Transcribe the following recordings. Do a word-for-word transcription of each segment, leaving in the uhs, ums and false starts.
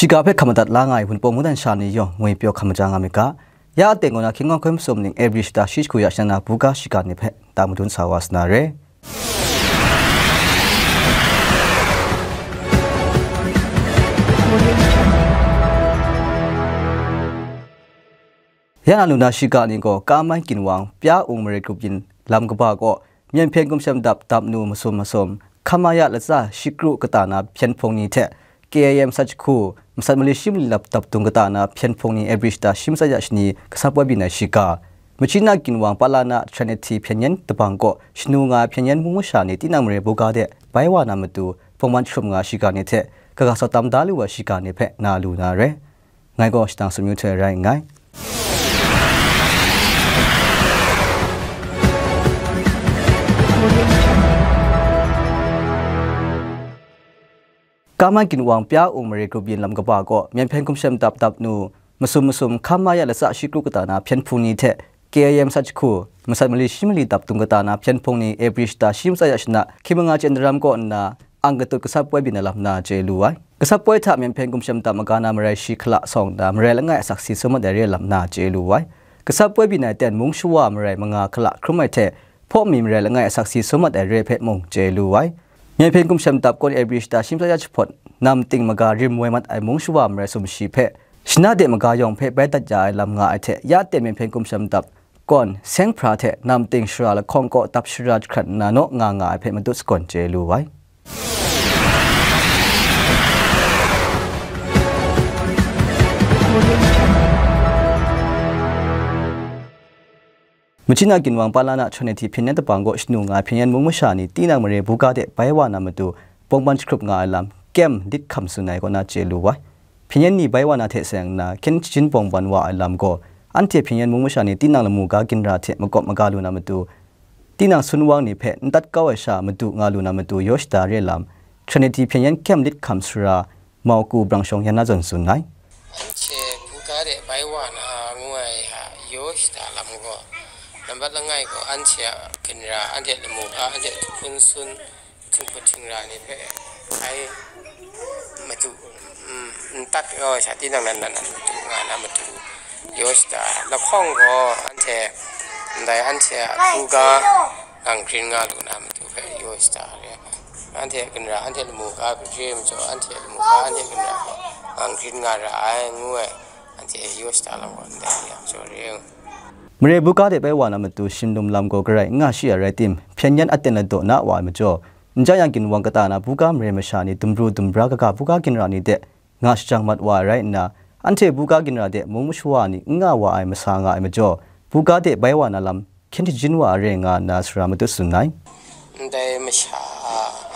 Shika hpe hkam madat la nga ai Wunpawng mungdan sha ni yawng ngwi pyaw hkam maja nga myit ga, ya aten gaw na hkying hkawng hkoi masum ning April shata shi jahku ya shana na buga shika ni hpe ta madun sa wa sa na re. Ya na lu na shika ni gaw Kamai Ginwang, Pya Ung Mare Grup Yin lam kaba kaw, Myen Hpyen Gumshem Dap dap nu masum masum, Hkamaya latsa shi kru kata na hpyen hpung ni hte, K I M masat jahku, masat mali shi mali dap dap dung kata na hpyen hpung ni April shata shi matsat ya shani gasap woi byin ai shika, Machina Ginwang Palana Trinity hpyen yen dabang kaw shanu nga ai hpyen yen mung masha ni tinang mare buga de bai wa na matu, bawngban jahkrup nga ai shika ni hte, kaga sawt tam da lu ai shika ni hpe na lu na re. Ngai gaw Shadang Sumyu hte rai nngai. Kamai Ginwang, Pya Ung Mare Grup Yin lam kaba kaw, Myen Hpyen Gumshem Dap dap nu masum masum, Hkamaya latsa shi kru kata na hpyen hpung ni hte, K I M masat jahku, masat mali shi mali dap dung kata na hpyen hpung ni April shata shi matsat ya shana, hkying manga chyen daram kaw nna, ang katut gasap woi byin ai lam na chye lu ai. Gasap woi hta Myen Hpyen Gumshem Dap maga na marai shi hkala sawng nna, marai langai asak si sum mat ai re lam na chye lu ai. Gasap woi byin ai ten mung shawa marai manga hkala hkrum ai hte, hpawm mi marai langai asak si sum mat ai re hpe mung chye lu ai. Myen Hpyen Gumshem Dap kaw ni April shata shi matsat ya jahpawt, nam ting maga rim woi mat ai mung shawa marai sumshi hpe, shana de maga yawng hpe bai dat ya ai lam nga ai hte, ya ten Myen Hpyen Gumshem Dap kaw ni seng hpra hte nam ting shara lahkawng kaw dap shara jahkrat nna naw nga nga ai hpe matut sagawn chye lu ai. Machina Ginwang Palana Trinity hpyen yen dabang kaw shanu nga ai hpyen yen mung masha ni tinang mare buga de bai wa na matu, bawngban jahkrup nga ai lam, kyem lit hkam tsun ai kaw na chye lu ai. Hpyen yen ni bai wa na hte seng nna, hkyen shajin bawngban wa ai lam gaw, anhte hpyen yen mung masha ni tinang lamu ga ginra hte makawp maga lu na matu, tinang sunwang ni hpe n tat kau ai sha matu nga lu na matu yaw shada re lam, Trinity hpyen yen kyem lit hkam sara, Mauku Brang Shawng Yan na zawn tsun ai. Anhte buga de bai wa na ngu ai a, yaw shada lam gaw, nambat langai gaw anhte a ginra, anhte lamu ga, anhte hpun sun, htinghput htingra ni hpe ai matu, mm, n tat kau ai sha, tinang nan nan nan matu nga na matu yaw shada, lahkawng gaw anhte, ndai anhte a buga ngang hkrin nga lu na matu hpe yaw shada re ai. Anhte a ginra, anhte lamu ga hpe re ai majaw, anhte a lamu ga, anhte a ginra gaw ngang hkrin nga ra ai, ngu ai, anhte yaw shada lam gaw ndai re ai majaw re ai. Mare buga de bai wa na matu shinlum lam gaw garai n nga shi ai rai tim, hpyen yen aten ladaw na wa ai majaw, n jang yang ginwang kata na buga mare masha ni dumru dumbra kaga buga ginra ni de nga shajang mat wa ai rai nna, anhte buga ginra de mung mashawa ni n nga wa ai masa nga ai majaw, buga de bai wa na lam hkyen shajin wa ai re nga nna sara matut tsun ai. Ndai masha,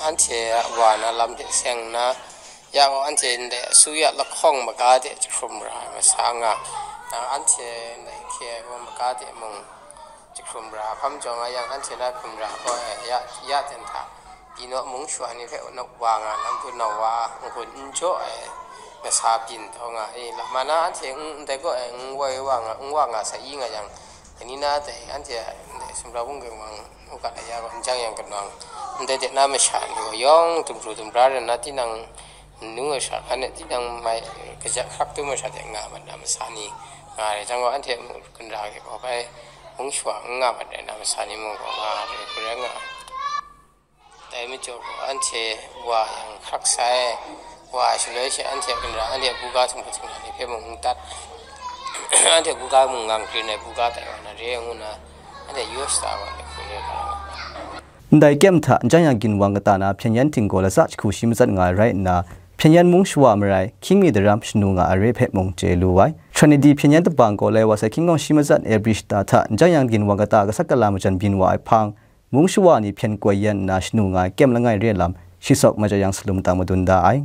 anhte a wa na lam hte seng nna, ya gaw anhte ndai asuya lahkawng maga de jahkrum ra ai masa nga, na anhte ndai hkye ai wa maga de mung jahkrum ra hkam jawng a yang, anhte na hkrum ra gaw, ya, ya ten hta, Tinaw mung shawa ni hpe wa nga, namhpun na wa, n-gun n jaw ai masa byin taw nga, e, lama na anhte n, ndai gaw, e, n woi wa nga, n wa nga sa i nga yang, dai ni na dai, anhte a, ndai sumra wungkeng wang u gat aya gaw, n jang yang kanang, ndai de na masha ni gaw yawng dumru dumra rai nna, tinang n nu ai sha, anhte tinang mai, kaja hkrak dum ai sha de nga mat na masa ni nga rai jang gaw, anhte ginra de gaw bai mung shawa n nga mat rai na masa ni mung gaw nga rai, hkru rai nga ai. Dai majaw gaw, anhte wa yang hkrak sai, wa ai shaloi she, anhte a ginra, anhte a buga htinghput htingra ni hpe mung n tat, anhte a buga mung ngang hkrin ai buga tai wa na re, ngu nna, anhte yaw shada wa ai hku re ai. Ndai kyem hta, Njang Yang Ginwang kata na hpyen yen ting gaw latsa jahku shi matsat nga ai rai nna, hpyen yen mung shawa marai, hkying mi daram shanu nga ai re hpe mung chye lu ai. Trinity hpyen yen dabang gaw lai wa sai hkying gawng shi matsat April shata hta, Njang Yang Ginwang kata gasat gala majan byin wa ai hpang, mung shawa ni hpyen koi yan nna shanu nga ai kyem langai re lam, shi sawk maja yang salum tang madun da ai.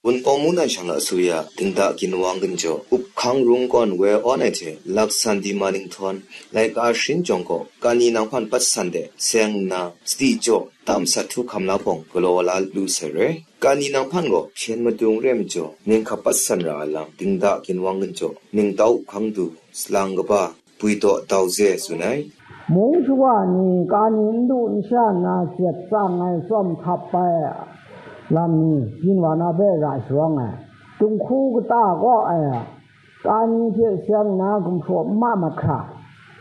Wunpawng mungdan shang a asuya, Dingda Ginwang Ginjaw, Up Hkang Rung Kawn woi awn ai hte, Laksan Dima Ninghthawn, laika sharin jawng gaw, kani nang hpan patsan de, seng nna, sadi jaw, tam sat htu hkam la hpawng, galaw wa la lu sai re. Kani nang hpan gaw, hpyen madung re ai majaw, ninghkap patsan ra ai lam, Dingda Ginwang Ginjaw, ningtau hkang du, salang kaba, Pui Daw Dau Ze tsun ai. Mung shawa ni ka ni n lu n sha nna sep tsang ai tsawm hkap ai lam ni, byin wa na hpe ra sharawng ai, dinghku kata kaw ai, ka ni hte seng nna gumhpraw n ma mat hkra,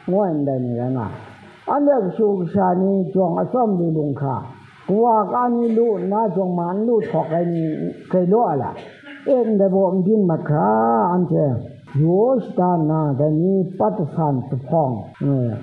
ngu ai ndai ni rai nga ai. Anhte kashu kasha ni jawng atsawm lu lu hkra, kawa ka ni lu nna jawng ma n lu htawk ai ni grai law ai lam, e ndai baw n byin mat hkra, anhte yaw shada nna, dai ni pat jasan jahpawng, eh,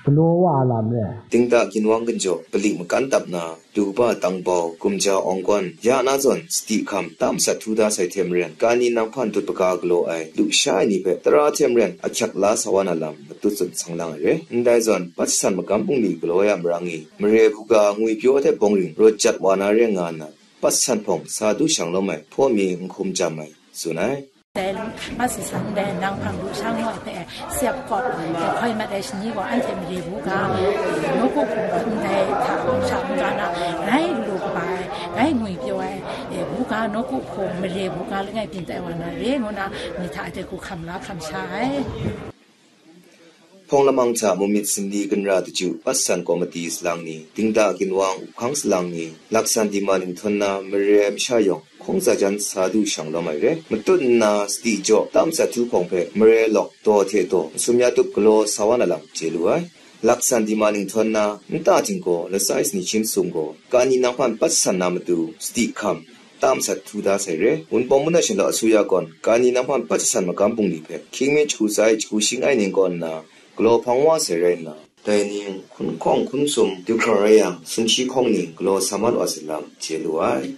galaw wa ai lam re. Dingda Ginwang Ginjaw, palik makan tap na, du kaba tang bau, gumja awng gawn, ya na zawn, sadi hkam, tam sat htu da sai hte maren, ka ni nang hpan dut paga galaw ai, lusha ai ni hpe, tara hte maren, ahkyak la sa wa na lam, matut tsun sang lang ai re. Ndai zawn, pat jasan magam bungli galaw ai a marang e, mare buga, ngwipyaw hte bawng ring, rawt jat wa na re nga nna, pat jasan hpawng sa du shang lawm ai, hpaw mi n hkum jam ai, tsun ai. Dai, ma si san dai, nang hpang lu shang wa hpe, sep kawp, hkoi mat ai shani gaw, anhte mare buga, nawku hpung hpung dai hta, sha n ga na, rai lu kaba ai, rai ngwipyaw ai, e, buga, nawku hpung mare buga langai byin tai wa na re, ngu na, myit hta de hku hkam la hkam sha ai. Hpawng lamang hta mumyit sinli ginra daju, pat jasan kawmiti salang ni, Dingda Ginwang, Uphkang salang ni, laksan dima ning htawn na, mare ai masha yawng, hkawng za jan sa du shang lawm ai re. Matut nna, sadi jaw, tam sat htu hpawng hpe, mare lawk, daw hte daw, masum ya tup galaw sa wa na lam, chye lu ai. Laksan dima ning htawn na, nta htinggaw, lasai sani shi masum gaw, ka ni nang hpan pat jasan na matu, sadi hkam, tam sat htu da sai re. Wunpawng Manaw Shandaw Asuya gawn, ka ni nang hpan pat jasan magam bungli hpe, hkying mi jahku sai, jahku shing ai ning kaw nna, galaw hpang wa sai rai nna, dai ni hkun hkawng hkun sum, du hkra rai yang, sumshi hkawng ni galaw sa mat wa sai lam, chye lu ai.